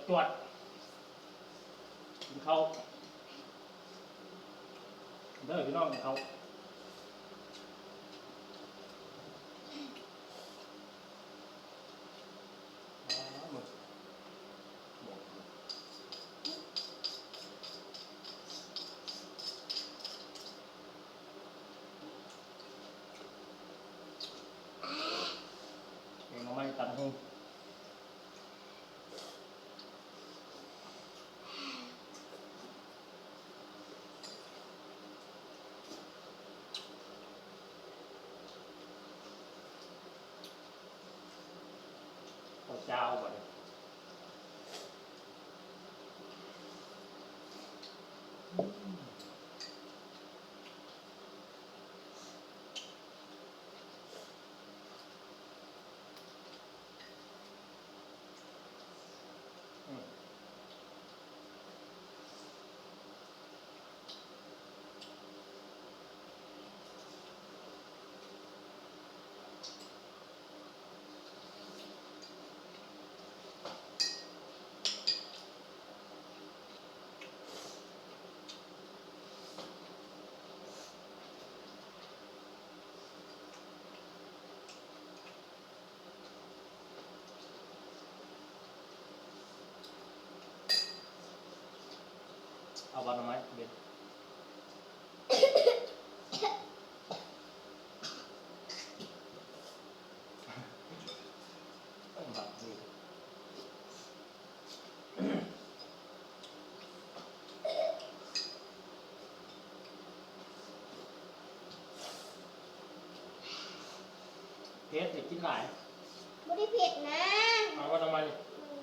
ຈວດ ກິນເຂົ້າເດີພີ່ນ້ອງ ກິນເຂົ້າ. ແກງໜໍ່ໄມ້ຕຳຫຸ່ງ ເຂົ້າຈ້າວບັດນີ້. ເອົາຫວ່ານໜໍ່ໄມ້ເບັນ ບັກນີ້. ເຜັດ ຢ່າກິນຫຼາຍ. ບໍ່ໄດ້ເຜັດນະ. ເອົາຫວ່ານໜໍ່ໄມ້ນີ້ ອືມ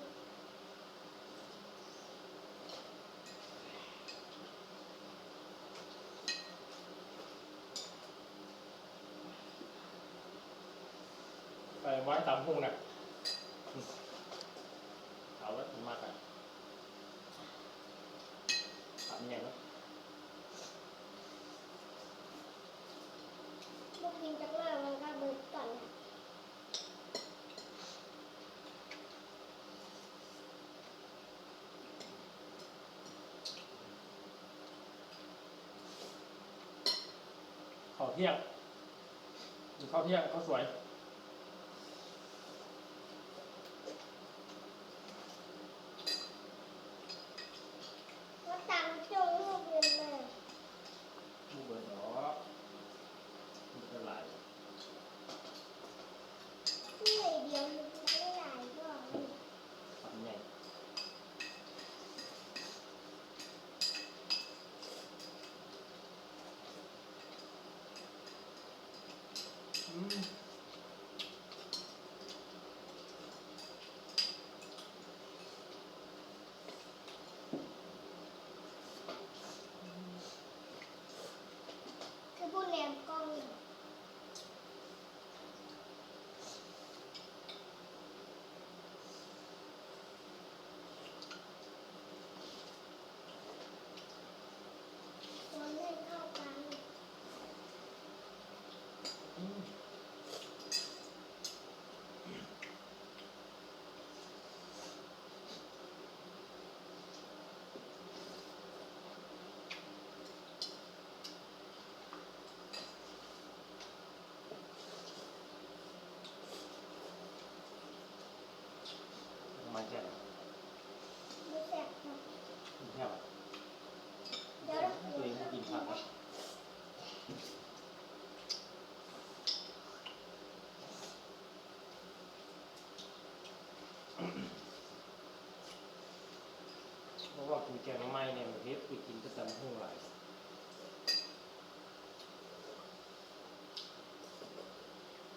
ໃສ່ໄວ້ຕຳຫຸ່ງນະ ເອົາລະ ມັກອະ ຕຳຫຍັງນະ ບໍ່ກິນຈັກໜ້ອຍມັນກະເບິດກ່ອນນະ. ເຂົ້າທ່ຽງ ກິນເຂົ້າທ່ຽງ ເຂົ້າສວຍ. ມາຕຳຈຸ້ງລູກເງິນມາ ບໍ່ເບິດດອກ ມັນກະຫຼາຍ. ໜ່ວຍດຽວມັນໄດ້ຫຼາຍດອກນີ້ ຄຳໃຫຍ່. ອືມ ຄືບໍ່ແນມກ້ອງ. ຄົນໃຫ້ເຂົ້າກັນ. ອືມ ມັນແຊບ ບໍ່ແຊບເນາະ ແຊບ ດຽວ ຕົວເອງບໍ່ກິນຜັກ. ເພາະວ່າກິນແກງໜໍ່ໄມ້ນີ້ມັນເຜັດ ໄປກິນແຕ່ຕຳຫຸ່ງຫຼາຍ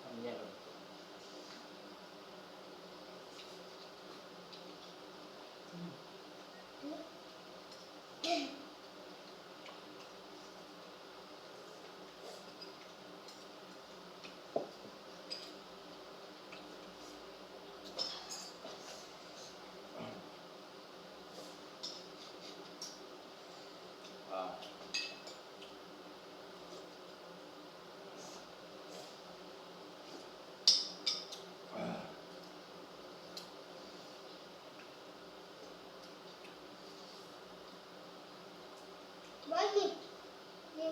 ຄຳໃຫຍ່. ອ່າ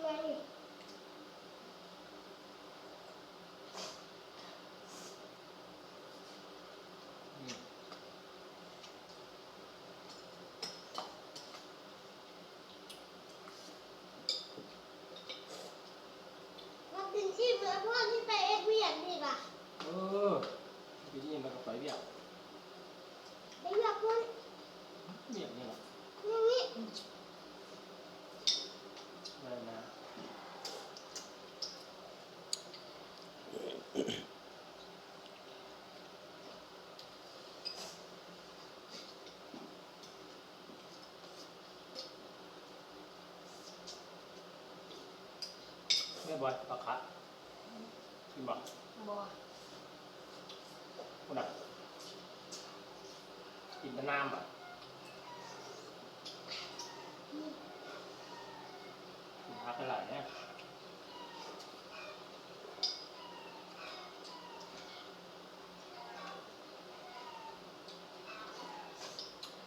ມາກິນອີ່ມແລ້ວ ພໍ່ຊິໄປເຮັດວຽກນີ້ລະ. ເອີ ກິນອີ່ມແລ້ວກໍໄປວຽກ. ໄປວຽກພຸ້ນ. ວຽກນີ້ລະ. ນີ້ ນີ້. ໄດ້ນະ. ແມ່ບອຍ ປາຂາດ ກິນບໍ່? ບໍ່. ພຸ້ນນະ ກິນແຕ່ນ້ຳບາດ. ກິນຜັກຫຼາຍໆ ແນ່.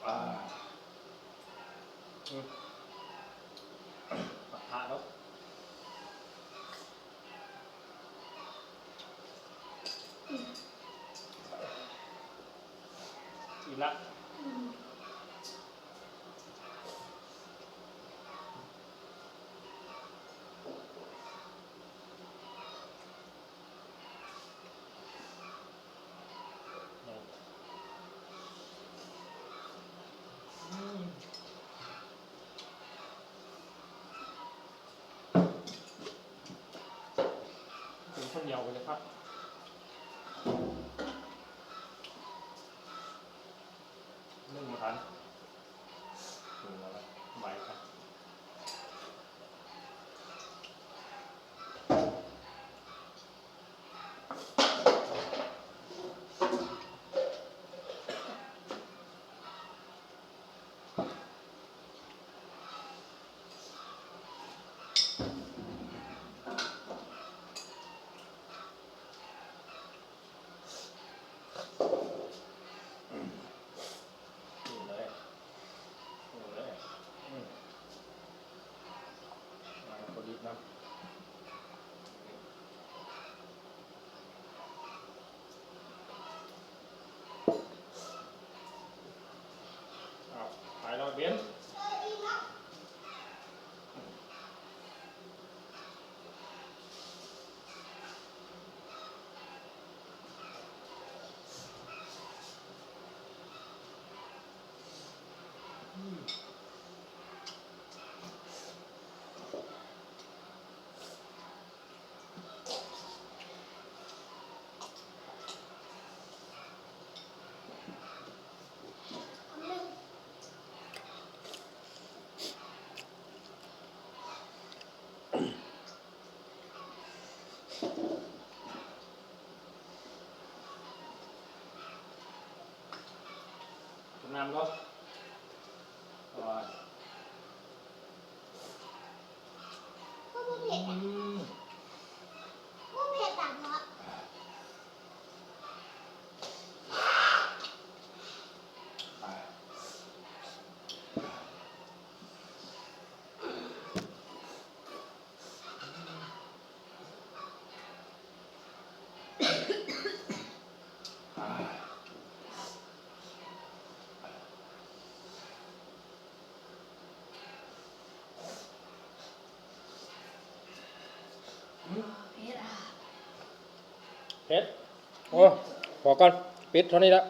ອາ ອືມ ປະທະເນາະ. ອີ່ມລະ. ອືມ. ກິນເຂົ້າໜຽວໄປເລີຍຄັບ. ໜຶ້ງບໍ່ທັນ ໜຶ້ງແລ້ວໄວຄັບ. ນີ້ເລີຍ ນີ້ເລີຍ ອືມ ມາໂປດິດນຳ. ອ້າວ ໄປແລ້ວເບັນ. ນ້ຳເນາະ ໂອ້ຍ ຄືບໍ່ເຜັດອະ ອືມ ບໍ່ເຜັດອະເນາະ. ເຜັດ ໂອ້ ພໍກ່ອນ ປິດເທົ່ານີ້ລະ.